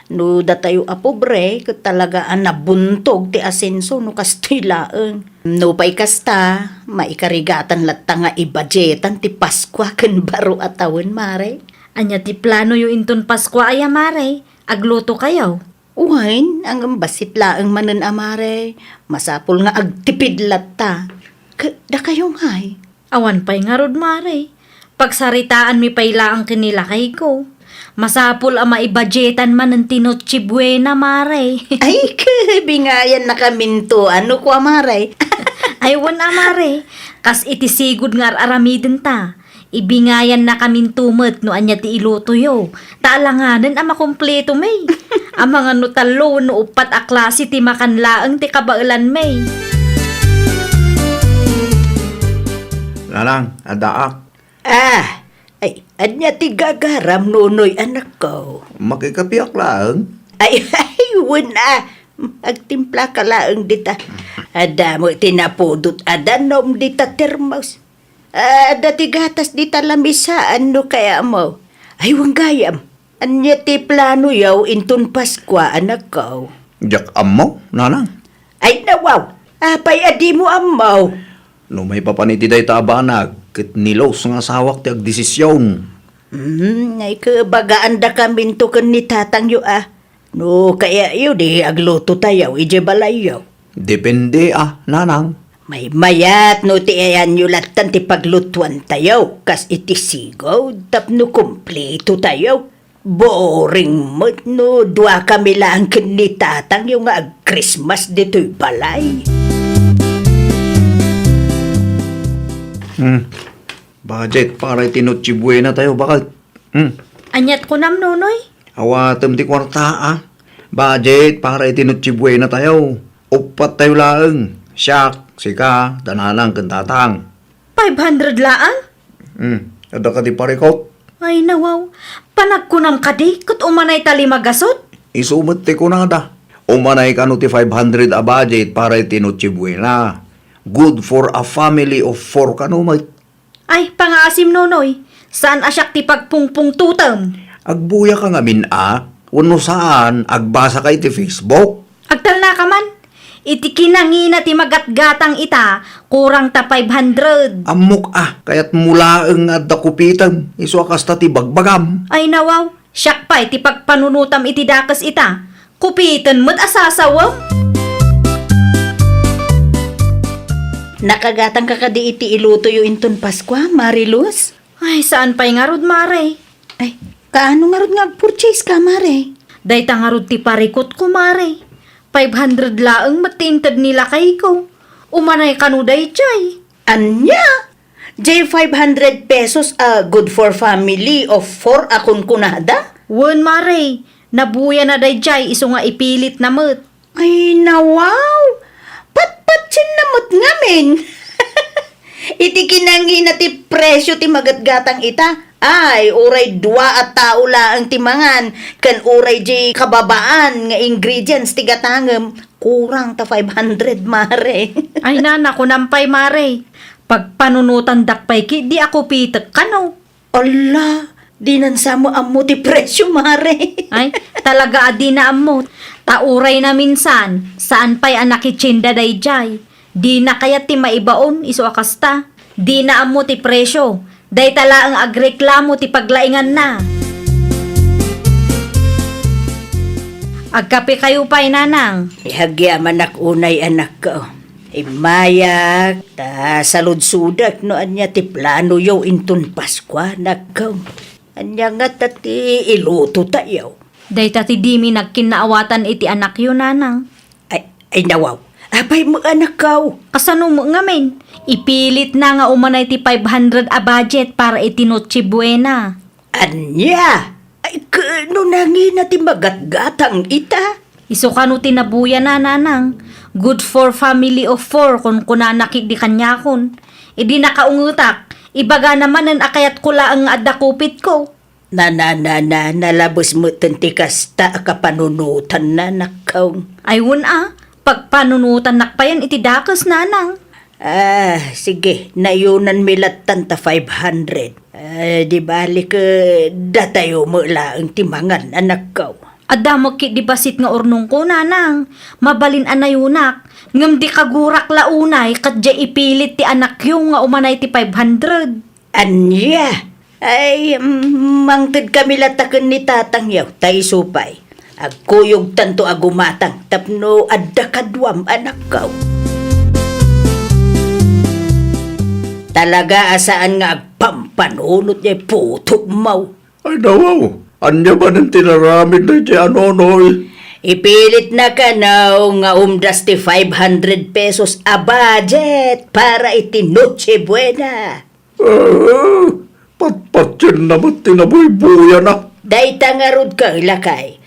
No datayo a pobre, ket talaga a nabuntog ti asenso no kastoy laeng. Nupay kasta, maikarigatan latta nga ibajetan ti Paskua ken baro a tawen, mare. Ania ti planoyo inton Paskua aya, mare? Aglutokayo? Wen, ngem bassit laeng manen a, mare. Masapul nga agtipid latta. Ket dakayo ngay? Awan pay ngarud, mare. Pagsaritaanmi pay laeng ken ni lakayko. Masapul a maibajetan manen ti Noche Buena, mare. Ay, ke, bingayannakaminto. Ano kua, mare? Ay, wen a, mare. Kas iti sigud nga ar-aramidenta. Ibingayannakaminto met no ania ti ilutoyo, ta alanganen a makumpleto mi. Amangan no tallo wenno uppat a klase ti makan laeng ti kabaelanmi. Nanang, addaak. Ah, ay, ania ti gagaram, Nonoy, anakko? Makikapiak laeng. Ay, ay, wen a. Agtimplaka laeng dita. Adda met ti napudot a danum dita termos. Adda ti gatas dita lamisaan no kayatmo. Ay, wen gayam. Ania ti planoyo inton Paskua, anakko? Diak ammo, nanang. Ay, nawaw. Apay a dimo ammo? No maipapan iti dayta a banag, ket ni Los nga asawak ti agdesision. Hmm, ay kabagaan dakaminto ken ni tatangyo a. No kayatyo, di aglutotayo idiay balayyo. Depende a, nanang. Maymayat no ti ayanyo lattan ti paglutuantayo, kas iti sigud tapno kumpletotayo. Boring met no dua kami laeng ken ni tatangyo nga ag-Christmas ditoy balay. Hmm. Budget para iti Noche Buena tayo, bakit? Hmm. Aniat kunam, Nonoy? Awatem ti kuarta, a. Budget para iti Noche Buena tayo. Uppat tayo laeng. Siak, sika, da nanang ken tatang. Five hundred laeng? Hmm. Adda kadi parikot? Ay, nawaw. Panagkunam kadi, ket umanay ta lima gasut? Isu met ti kunada. Umanay kano ti five hundred a budget para iti Noche Buena. Good for a family of four kano met. Ay, pangaasim, Nonoy. Saan a siak ti pagpungpungtotem? Agbuya ka ngamin a, wenno saan, agbasa ka iti Facebook? Agtalna ka man. Iti kinangina ti magatgatang ita, kurang ta five hundred. Ammok a, kayatmo laeng nga adda kupitem, isu a kasta ti bagbagam. Ay nawaw, siak pay ti pagpanunotam iti dakes ita. Kupiten met a sasawem. Nakagatang ka kadi iti ilutoyo inton Paskua, Mare Luz? Ay, saan pay ngarud, Mare. Ay, kaano ngarud nga agpurchase ka, Mare? Dayta ngarud ti parikutko, Mare. Five hundred laeng met ti inted ni lakayko. Umanay kano dayjay. Ania? Jay five hundred pesos a good for family of four a kunkunada? Wen, Mare. Nabuyana dayjay isu nga ipilitna met. Ay, nawaw! Patpatienna met ngamin! Iti kinangina ti presio ti magatgatang ita, ay, uray dua a tao laeng ti mangan, ken uray di kababaan nga ingredients ti gatangem, kurang ta five hundred, Mare. Ay, nana, kunam pay, Mare. Pagpanunotandak pay ketdi a kupitek kano. Ala, dinan sa met ammo ti presio, Mare. Ay, talaga a dina ammo. Ta uray naminsan, saan pay a nakitienda dayjay. Dina kayat ti maibaon, isu a kasta. Dina ammo ti presio. Dayta laeng agreklamo ti paglainganna. Agkapekayo pay, nanang. Agyamanak unay, anakko. Immayak, ta saludsodek no ania ti planoyo inton Paskua, anakko. Ania ngata ti ilutotayo? Dayta ti dimi nagkinnaawatan iti anakyo, nanang. Ay, ay, nawaw. Apay met, anakko? Kasano met ngamin? Ipilitna nga umanay ti five hundred a budget para iti Noche Buena. Ania? Ay, ket no nangina ti magatgatang ita? Isu kano ti nabuyana, nanang. Good for family of four, kunkunana ketdi kaniakon. Idi nakaungetak, ibagana manen a kayatko laeng nga adda kupitko. Na, na, na, na, nalabes metten ti kasta a kapanunotanna, anakko. Ay, wen a, pagpanunotannak payen iti dakes, nanang. Ah, sige, nayunanmi lattan ta five hundred. Ah, di bale ket datayo met laeng ti mangan, anakko. Adda met ketdi bassit nga urnongko, nanang. Mabalin a nayunak. Ngem di kagurak la unay ket diay ipilit ti anakyo nga umanay ti five hundred. Ania? Ay, mm, mangtedkami latta ken ni tatangyo, ta isu pay. Agkuyogtanto a gumatang tapno adda kaduam, anakko. Talaga a saan nga agpampanunot diay putotmo. Ay, nawaw, ania manen ti naramid dayjay a Nonoy? Ipilitna kano nga umdas ti five hundred pesos a budget para iti Noche Buena. Ah, patpatienna met ti nabuybuyana. Dayta ngarud ket, lakay,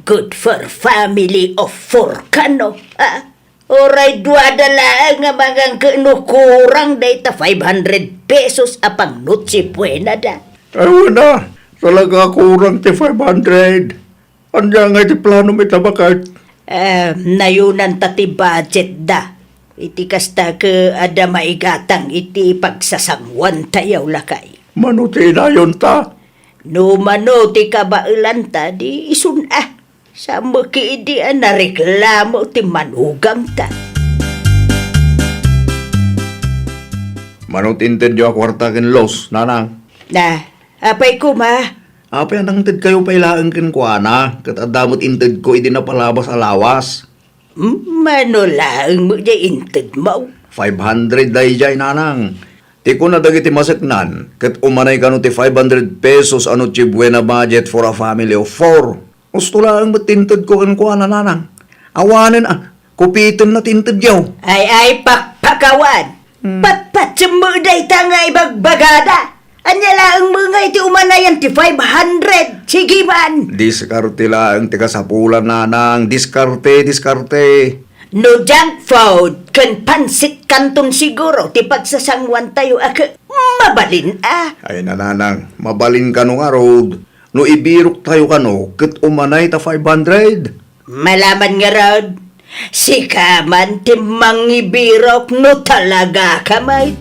good for family of four kano, a? Uray duada laeng nga mangan ket no kurang dayta five hundred pesos a pang-Noche Buena da. Ay, wen a, talaga kurang ti five hundred. Ania ngay ti planom ita, baket? Eh, nayunanta ti budget da. Iti kasta ket adda maigatang iti pagsasanguantayo, lakay. Mano ti inayonta? No mano ti kabaelanta, di isun a. Sa makidi a nareklamo ti manugangta. Mano ti intedyo a kuarta ken Luz, nanang? Na, Apay koma? Apay a nangtedkayo pay laeng kenkuana, ket adda met intedko idi napalabas a lawas. Hmm, mano laeng met diay intedmo? Five hundred daydiay, nanang. Ti kuna dagiti maseknan, ket umanay kano ti five hundred pesos a Noche Buena budget for a family of four. Husto laeng met ti intedko kenkuana, nanang. Awanen a, kupitenna ti intedyo. Ay, ay, pakpakawan! Hmm. Patpatiem met dayta nga ibagbagada. Ania laeng met ngay ti umanayan ti five hundred? Sige man! Diskarte laeng ti kasapulan, nanang. Diskarte, diskarte. No junk food ken pansit kanton siguro ti pagsasanguantayo a ke-, mabalin a. Ay, nanang, mabalin kano ngarud. No ibiroktayo kano, ket umanay ta five hundred. Malaman ngarud, sika man ti mangibirok no talaga ka met.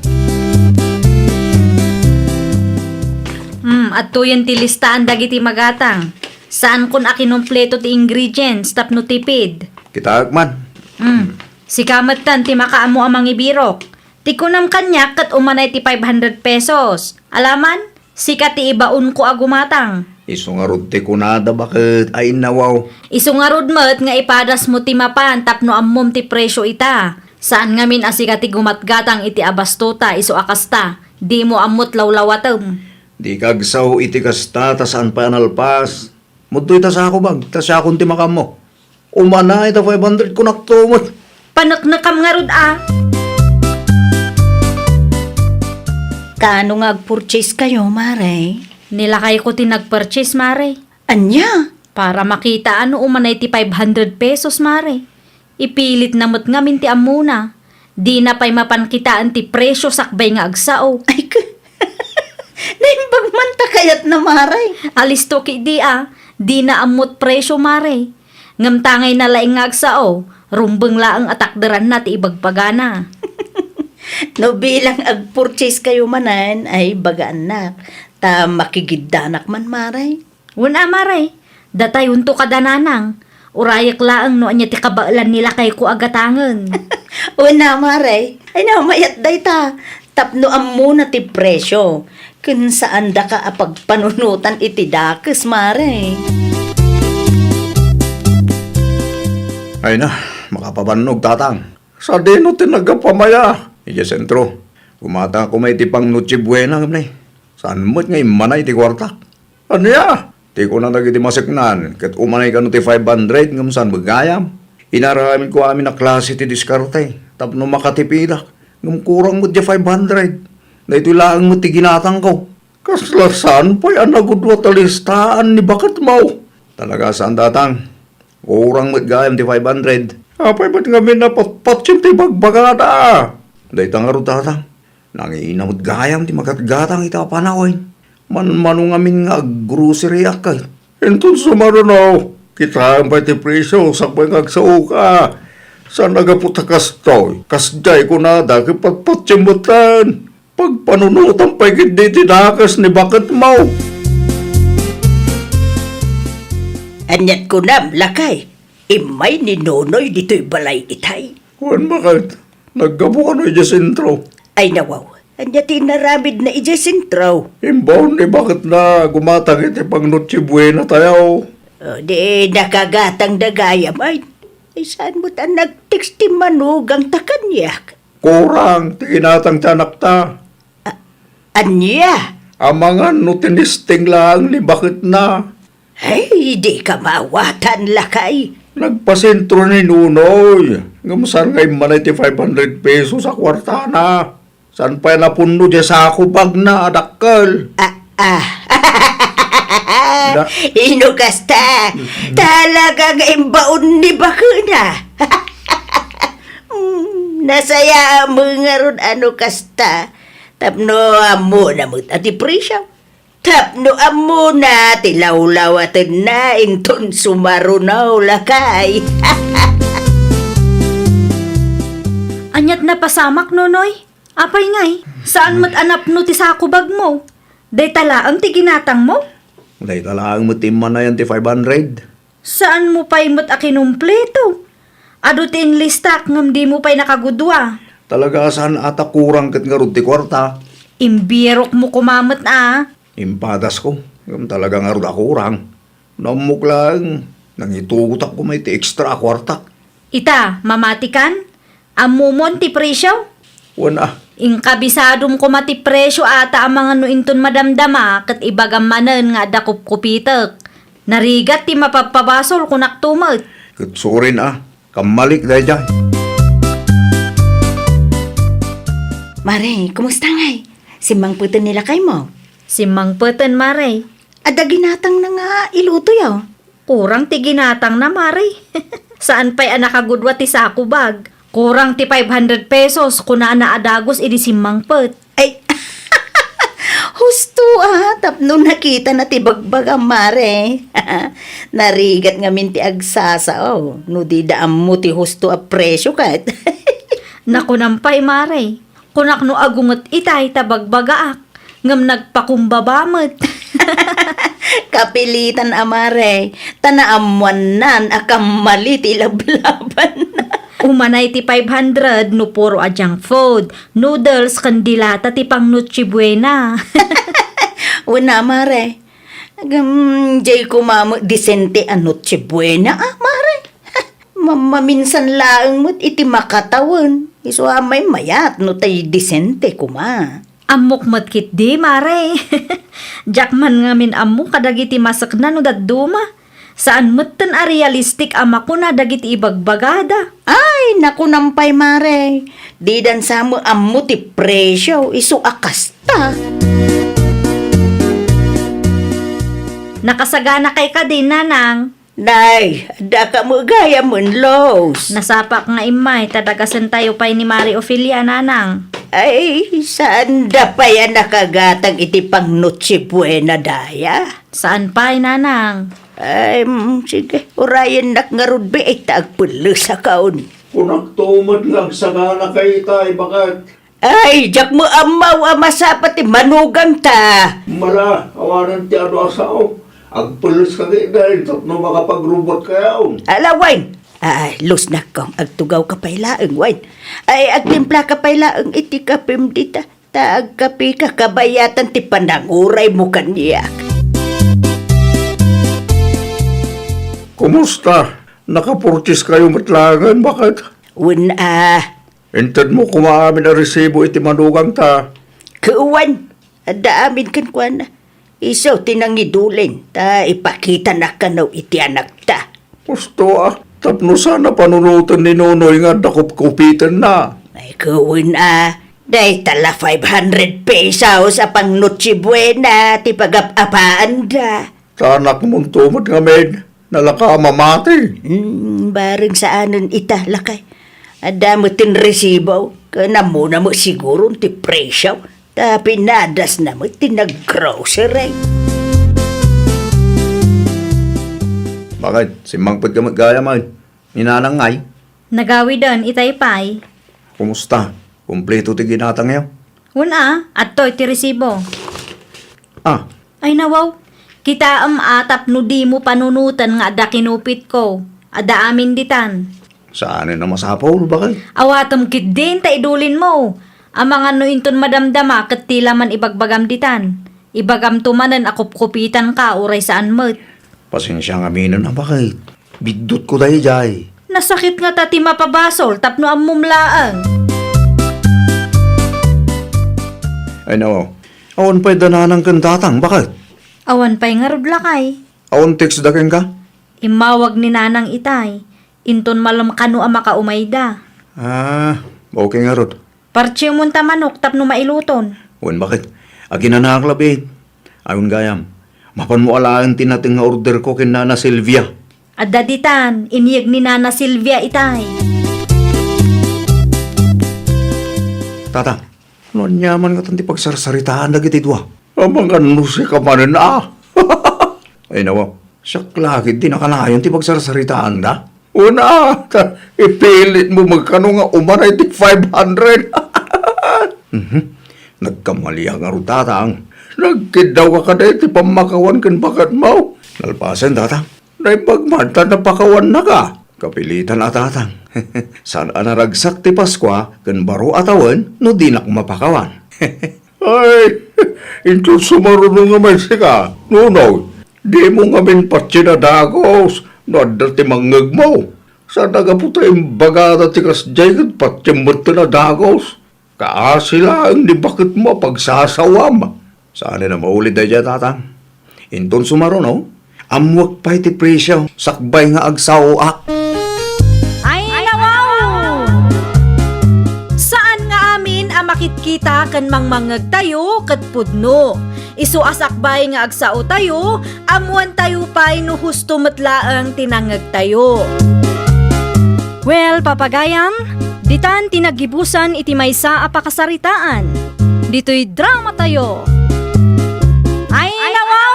Hmm, adtoyen ti listaan dagiti magatang. Saankon a kinumpleto ti ingredients tapno tipid. Kitaek man. Hmm, sika metten ti makaammo a mangibirok. Ti kunam kaniak ket umanay ti five hundred pesos. Alaman, sika ti ibaonko a gumatang. Isu ngarud ti kunada baket, ay innawaw. Isu ngarud met nga ipadasmo ti mapan tapno ammom ti presio ita. Saan ngamin a sika ti gumatgatang iti abastota isu a kasta. Dimo ammot lawlawatem. Dika agsao iti kasta ta saan pay a nalpas. Mudtoy ta sako bag, ta siakon ti makaammo. Umanay ta five hundred kunakto met. Paneknekam ngarud a. Kaano nga agpurchase kayo, Mare? Ni lakayko ti nagpurchase, Mare. Ania? Para makita no umanay ti five hundred pesos, Mare. Ipilitna met ngamin ti ammona. Dina pay mapan kitaen ti presio sakbay nga agsao. Ay, k-, naimbag man ta kayatna, Mare. Alisto ketdi a, dina ammot presio, Mare. Ngem tangayna laeng nga agsao, rumbeng laeng a takderanna ti ibagbagana. No bilang agpurchase kayo manen, ay bagaannak, ta makigiddanak man, Mare. Wen a, Mare, datayonto kada nanang. Urayek laeng no ania ti kabaelan ni lakayko a gatangen. Wen a, Mare, ay namayat dayta. Tapno ammona ti presio, ken saandaka a pagpanunotan iti dakes, Mare. Ay na, makapabannog, tatang. Sadino ti naggapuamaya? Idiay sentro. Gumatang ako may ti pang Noche Buena, ngem ne, saan met nga immanay ti kuartak? Ania? Ti kuna dagiti maseknan, ket umanay kano ti five hundred ngem saan met gayam. Inaramidko amin a klase ti diskarte tapno makatipidak, ngem kurang met ti five hundred. Daytoy laeng met ti ginatangko. Kasla saan pay a nagudua ta listaan ni baketmo? Talaga saan, tatang. Kurang met gayam ti five hundred. Apay met ngamin a patpatiem ti bagbagada? Dayta ngarud, tatang. Nangina met gayam ti magatgatang iti apanawen. Manmano ngamin nga aggrocery-ak kay. Inton sumaruno, kitaem pay ti presio sakbay nga agsaoka. Saan a gapu ta kastoy, kasdiay kunada ket patpatiem metten. Pagpanunotam pay ketdi ti dakes ni baketmo. Aniat kunam, lakay? Immay ni Nonoy ditoy balay itay. Wen, baket. Naggapu kano idiay sentro. Ay, nawaw. Ania ti inaramidna idiay sentro? Imbaon ni baketna gumatang iti pang Noche Buena tayo. O, di nakagatang da gayam, ay. Ay, saan met a nag-text ti manugangta kaniak? Kurang ti ginatang ti anakta. A-, ania? Amangan no tinesting laeng ni baketna. Ay, dika maawatan, lakay. Nagpasentro ni Nonoy. Ngem saan nga immanay ti five hundred pesos a kuartana? Saan pay a napunno diay sako bagna a dakkel? Ah, ah. Da- Ino kasta? Mm. Talaga nga imbaon ni baketna. Mm, nasayaat ngarud a no kasta. Tapno ammona met a ti presio. Tapno ammona ti lawlawatenna inton sumaruno, lakay. Aniat napasamak, Nonoy? Apay ngay, saan met a napno ti sako bagmo? Dayta laeng ti ginatangmo? Dayta laeng met ti immanayan ti five hundred. Saanmo pay met a kinumpleto? Adu ti inlistak ngem dimo pay nakagudua. Talaga saan a ta kurang ket ngarud ti kuarta. Imbirokmo koma met a. Impadasko, ngem talaga ngarud a kurang. Nammok laeng, nangitugotak koma iti extra a kuartak. Ita, mamatikan? Ammomon ti presio? Wen a. Inka bisadom koma ti presio ata amangan no inton madamdama ket ibagam manen nga adda kupkupitek. Narigat ti mapabpabasol, kunakto met. Ket surin a, kammalik daydiay. Mare, kumusta ngay? Simmangpeten ni lakaymo? Simmangpeten, Mare. Adda ginatangna nga ilutoyo? Kurang ti ginatangna, Mare. Saan pay a nakagudua ti sako bag. Kurang ti five hundred pesos, kunana a dagus idi simmangpet. Ay, husto a, tapno nakitana ti bagbagam, Mare. Narigat ngamin ti agsasao, no dida ammo ti husto a presio ket. Nakunam pay, Mare. Kunak no agunget itay ta bagbagaak, ngem nagpakumbaba met. Kapilitan a, Mare, ta naammoannan a kammali ti lablaban. Umanay ti five hundred no puro a junk food, noodles ken dilata ti pang Noche Buena. Wen a, Mare. Agam, jay koma met disente a Noche Buena, a, Mare. Mamaminsan laeng met iti makatawen. Isu a maymayat no tay disente koma. Ammok met ketdi, Mare. Diak man ngamin ammo kadagiti masekna no dadduma. Saan metten a realistic a makuna dagiti ibagbagada. Ay, nakunam pay, Mare. Didan sa met ammo ti presio, isu a kasta. Nakasaganakay kadi, Nanang? Nay, adda ka met gayamen, Los. Nasapak nga immay, ta dagasentayo pay ni Mari Ofelia, Nanang. Ay, saanda pay a nakagatang iti pang Noche Buena daya? Saan pay, Nanang? Ay, mm, sige, urayennak ngarud biit ta agpellesakon. Kunakto met nga agsaganakay itay, baket. Ay, diak met ammo a masapa ti manugangta. Mala, awanen ti adu a sao. Agpelleska ketdin tapno makapagrubbutkayakon. Ala, wen. Ay, Los, nakko, agtugawka pay laeng, wen. Ay, agtimplaka pay laeng iti kapem dita. Ta agkapeka kabayatan ti pananguraymo kaniak. Kumusta? Nakapurcheskayo met laengen, baket? Wen a. Intedmo koma amin a resibo iti manugangta. Ket wen, adda amin kenkuana. Isu ti nangidulin, ta ipakitana kano iti anakta. Husto a, tapno saan a panunoten ni Nonoy nga adda kupkupitenna. Ay, ket wen a, dayta la five hundred pesos a pang Noche Buena ti pagap-apaanda. Ta anakmonto met ngamin, nalaka a mamati. Hmm, bareng saanen ita, lakay. Adda met ti resibo, ken ammona met siguron ti presio. Ta pinadasna met ti naggrocery. Baket, simmangpetka met gayam, ay. Ni Nanang ngay? Nagawiden, itay pay. Kumusta? Kumpleto ti ginatangyo? Wen a, adtoy ti resibo. Ah. Ay, nawaw. Kitaem a tapno dimo panunoten nga adda kinupitko. Adda amin ditan. Saanen a masapul, baket? Awatem ketdin ta idulinmo. Amangan no inton madamdama ket ti la man ibagbagam ditan. Ibagamto manen a kupkupitanka uray saan met. Pasensia ngaminen a baket. Biddutko daydiay. Nasakit ngata ti mapabasol tapno ammom laeng. Ay, nao. Awan pay da Nanang ken Tatang, baket? Awan pay ngarud, lakay. Awan text da kenka? Immawag ni Nanang itay. Inton malem kano a makaumayda. Ah, okay ngarud. Partsiem ta manok tapno mailuton. Wen, baket? Aginanaak labi. Ayon gayam, mapanmo alaen ti nateng nga orderko ken Nana Silvia. Adda ditan, inyeg ni Nana Silvia itay. Tatang, no aniaman ngatan ti pagsarsaritaan dagiti dua? Amangan no sika manen a. Ay, nawa, siak la ketdi nakanayon ti pagsarsaritaanda. Una, ta ipilitmo met kano nga umanay ti five hundred. Mhm. Nagkamaliak ngarud, Tatang. Nagkiddawka kadi ti pammakawan ken baketmo. Nalpasen, Tatang. Naimbag man ta napakawannaka. Kapilitan a, Tatang. Saan a naragsak ti Paskua ken baro a tawen no dinak mapakawan. Ay, inton sumaruno ngamin sika, Nunoy, dimo ngamin patien a dagus no adda ti mangngegmo. Saan a gapu ta imbagada ti kasdiay ket patiem metten a dagus. Kaasi laeng ni baketmo a pagsasawam. Saanen a maulid daydiay, Tatang. Inton sumaruno, ammoek pay ti presio, sakbay nga agsaoak. Ay, nawaw! Saan nga amin a makitkita ken mangmangngegtayo ket pudno. Isu a sakbay nga agsaotayo, ammoantayo pay no husto met laeng ti nangngegtayo. Well, papagayam, ditan ti naggibusan iti maysa a pakasaritaan. Ditoy dramatayo. Ay, nawaw!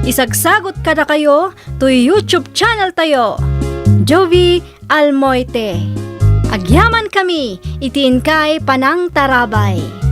Isagsagot kadakayo toy YouTube channel tayo, Jovie Almoite. Agyamankami iti inkay panangtarabay.